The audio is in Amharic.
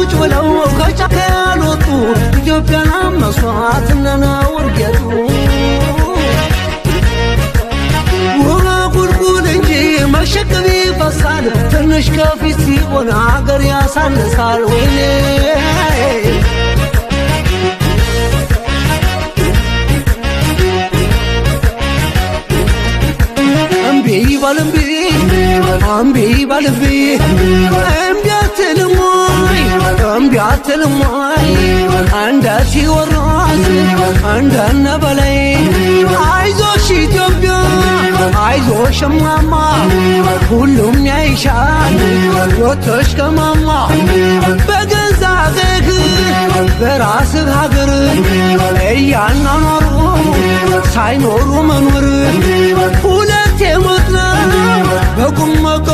ቁጭ ብለው ከጫካ ያልወጡ ኢትዮጵያን አመሷት እነ ነውር ጌጡ። ውሃ ቁልቁል እንጂ መሸቅብ ይፈሳል፣ ትንሽ ከፊት ሲሆን አገር ያሳንሳል። ወይኔ እምቢ በል እምቢ፣ እምቢ በል እምቢ፣ እምቢ አትልም ወይ? እምቢ አትልም ወይ? እንደ ቴዎድሮስ እንደነ በላይ፣ አይዞሽ ኢትዮጵያ፣ አይዞሽ እማማ፣ ሁሉም ያይሻል ወጥተሽ ከማማ። በገዛ አገርህ በራስህ ሀገር እያኗኗሩ ሳይኖሩ መኖር ሁለት የሞት ነው በቁም መቀ